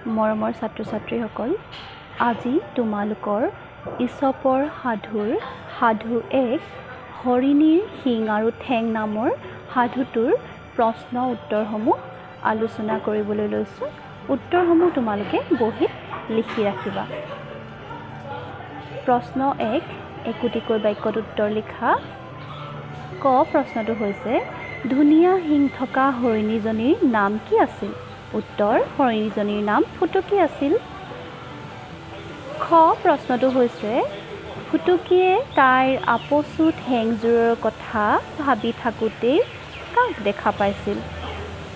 মৰমৰ ছাত্ৰ ছাত্ৰীসকল, আজি তোমালোকৰ ঈছপৰ সাধুৰ সাধু এক হৰিণীৰ শিং আৰু ঠেং নামৰ সাধুটোৰ প্ৰশ্ন উত্তৰসমূহ আলোচনা কৰিবলৈ লৈছোঁ। উত্তৰসমূহ তোমালোকে বহীত লিখি ৰাখিবা। প্ৰশ্ন 1, একোটিকৈ বাক্যত উত্তৰ লিখা। ক প্ৰশ্নটো হৈছে, ধুনীয়া শিং থকা হৰিণীজনীৰ নাম কি আছিল? উত্তৰ, হৰিণীজনীৰ নাম ফুটুকী আছিল। খ প্ৰশ্নটো হৈছে, ফুটুকীয়ে তাইৰ আপচু ঠেংযোৰৰ কথা ভাবি থাকোঁতেই কাক দেখা পাইছিল?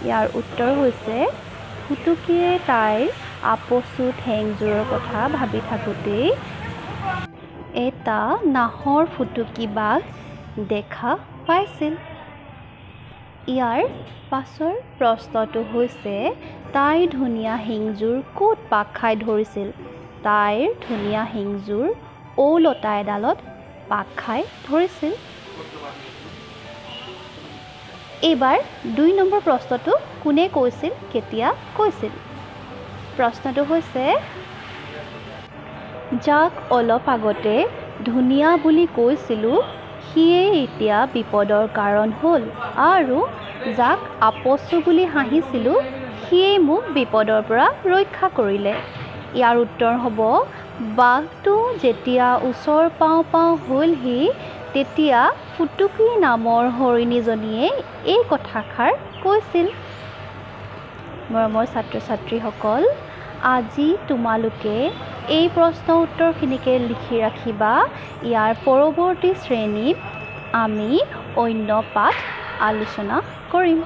ইয়াৰ উত্তৰ হৈছে, ফুটুকীয়ে তাইৰ আপচু ঠেংযোৰৰ কথা ভাবি থাকোঁতেই এটা নাহৰ ফুটুকী বাঘ দেখা পাইছিল। ইয়াৰ পাছৰ প্ৰশ্নটো হৈছে, তাইৰ ধুনীয়া শিংযোৰ ক'ত পাক খাই ধৰিছিল? তাইৰ ধুনীয়া শিংযোৰ ঔলতা এডালত পাক খাই ধৰিছিল। এইবাৰ 2 নম্বৰ প্ৰশ্নটো কোনে কৈছিল, কেতিয়া কৈছিল? প্ৰশ্নটো হৈছে, যাক অলপ আগতে ধুনীয়া বুলি কৈছিলোঁ সিয়েই এতিয়া বিপদৰ কাৰণ হ'ল, আৰু যাক আপচু বুলি হাঁহিছিলোঁ সিয়েই মোক বিপদৰ পৰা ৰক্ষা কৰিলে। ইয়াৰ উত্তৰ হ'ব, বাঘটো যেতিয়া ওচৰ পাওঁ পাওঁ হ'লহি তেতিয়া ফুটুকী নামৰ হৰিণীজনীয়ে এই কথাষাৰ কৈছিল। মৰমৰ ছাত্ৰ ছাত্ৰীসকল, আজি তোমালোকে এই প্ৰশ্ন উত্তৰখিনিকে লিখি ৰাখিবা। ইয়াৰ পৰৱৰ্তী শ্ৰেণীত আমি অন্য পাঠ আলোচনা কৰিম।